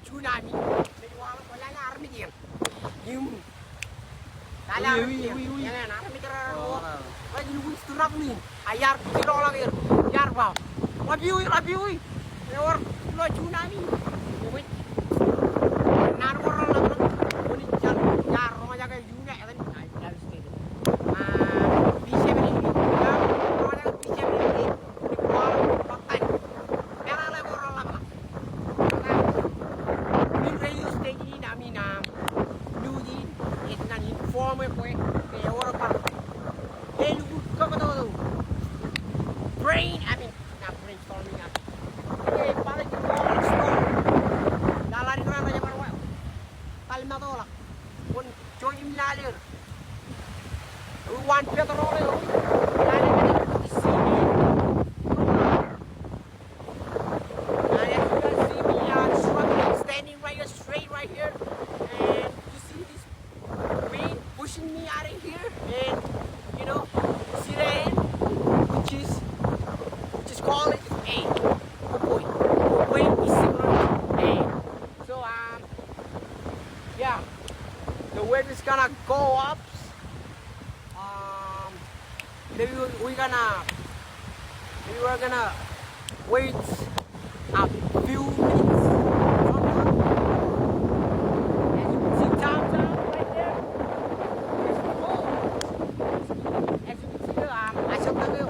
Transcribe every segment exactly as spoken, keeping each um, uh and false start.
Tsunami. Im lale armej eṇ. Ui, ui, ui, ui. Eṇ armej eṇ. Ej lukkuun struggling. Iar jiroḷọk er. Iar ba, ḷap iwi, ḷap iwi. Ewōr ilo tsunami. Ewōr. Naan ko reḷap. Kwōnaaj iar roñjake. Brain, I mean, not brainstorming, I mean, okay, political storm. Lale ri kōrā rej bar wa. Tal matoḷọk. Kwōn jouj im lale er. Wi waan petrol eo. Lale er. And as you guys see me, I'm struggling, standing right here, straight right here. And you see this wind pushing me out of here, and, you know, see the end, which is, which is called A. Good boy. Good boy is similar to A. So, um, yeah, the wave is gonna go up. Um, maybe we, we gonna, maybe we're gonna wait a few minutes. As you can see, downtown right there, it's full. As you can see, um, I shall tell you,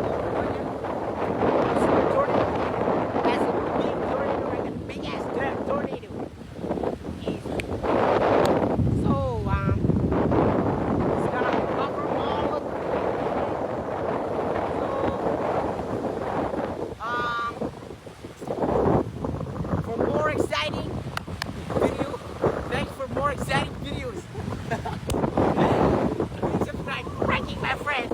it's a tornado. That's a big tornado, like a big ass tor-, tornado. So, um, it's gonna cover all of the, so, um, for more exciting video, thanks for more exciting